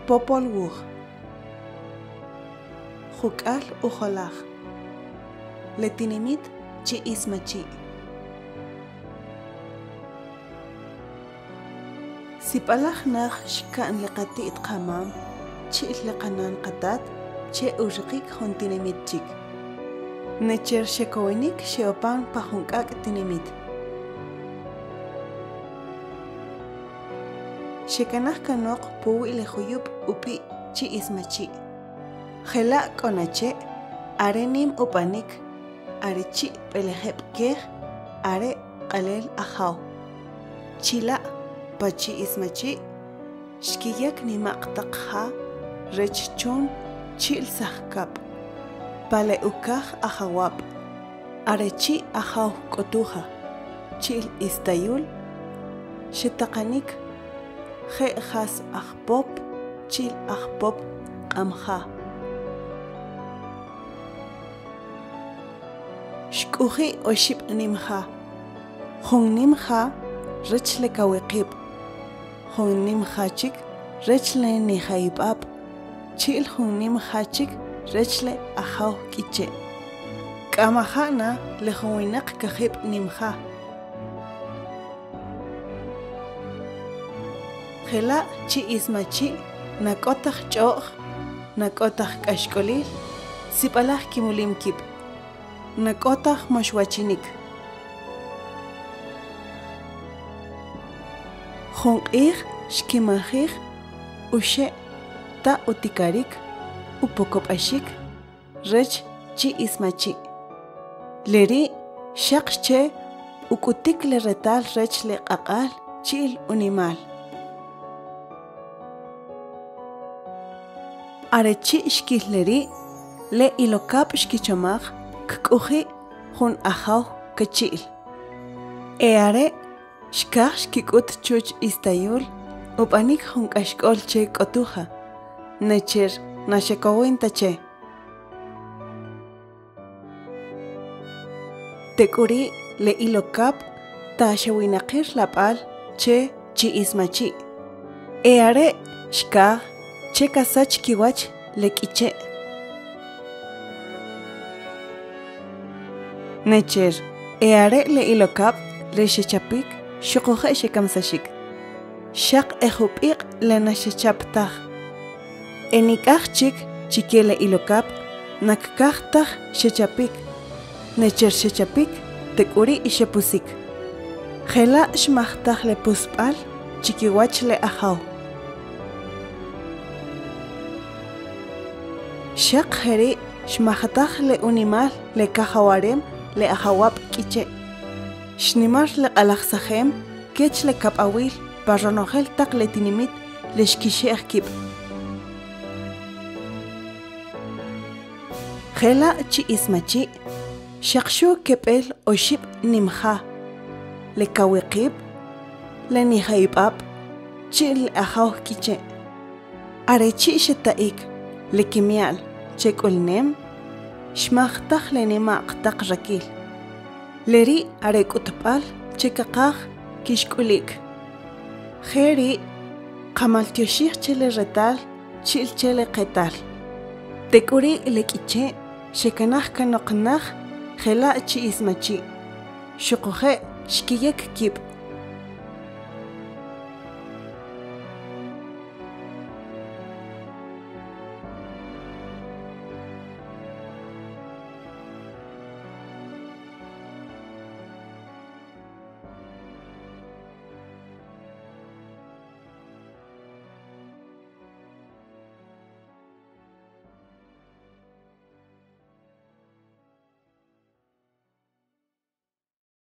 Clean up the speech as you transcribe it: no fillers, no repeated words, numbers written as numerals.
Popol Wuj. Juk'al ujolaj. Le tinimit Chi Ismachi'. Sib'alaj naj xka'n le qati't qamam chi'l le qanan qatat che uriqik jun tinimit chik. Necher xekowinik xe'opan pa jun k'ak' tinimit. Xekanaj kanoq puwi' le juyub' ub'i' Chi Ismachi'. Jela' k'o na che' are nim ub'anik are chi' b'elejeb' kej are q'alel ajaw. Chila' pa Chi Ismachi' xkiyak nima'q taq ja rech chun chi'l sajkab'. Pa le ukaj ajawab' are chi' ajaw K'otuja chi'l Istayul xetaqanik je' jas Ajpop chi'l Ajpop Q'amja. Xk'uji' oxib' nim ja, jun nim ja rech le kawiqib', jun nim ja chik rech le nijayib'ab' chi'l jun nim ja chik rech le ajaw K'iche'. K'a maja' na le juwinaq kajib' nim ja. Jela' Chi Ismachi' na k'o taj ch'o'j, na k'o taj k'axk'olil, sib'alaj kimulim kib'. Na k'o taj moxwachinik. Jun q'ij xkimajij uxe' ta utikarik upokob'axik rech Chi Ismachi'. Le ri' xaq che uk'utik le retal rech le q'aq'al chi'l unimal. Are chi' xkil le ri', le ilokab' xkichomaj kk'uji' jun ajaw kachi'l. E are' xkaj xkik'ut chuch Istayul ub'anik jun k'axk'ol che K'otuja, necher na xekowin ta che. Tek'uri' le ilokab' ta xewinaqir lab'al che Chi Ismachi'. E are' xkaj che kasach kiwach le K'iche'. Necher e are' le ilokab' le xechapik xuquje' xekamsaxik. Xaq e jub'iq' le na xechap taj. E nik'aj chik chike le ilokab' na kkaj taj xechapik, necher xechapik tek'uri' xepusik. Jela' xmajtaj le pusb'al chikiwach le ajaw. Xaq jeri' xmajtaj le unimal le kajawarem le ajawab' K'iche'. Xnimar le q'alajsajem kech le kab'awil pa ronojel taq le tinimit le xkixe'j kib'. Jela' Chi Ismachi' xaq xu keb'el oxib' nim ja, le kawiqib', le nijayib'ab' chi'l le ajaw K'iche'. Are chi' xeta'ik le kimi'al che k'ulnem, xmajtaj le nima'q taq rakil. Le ri' are k'utb'al che kaqaj kixk'ulik. Je ri' qamaltyoxij che le retal chi'l che le qetal. Tek'uri' le K'iche' xekanaj kanoq naj jela' Chi Ismachi', xuquje' xkiyek kib'.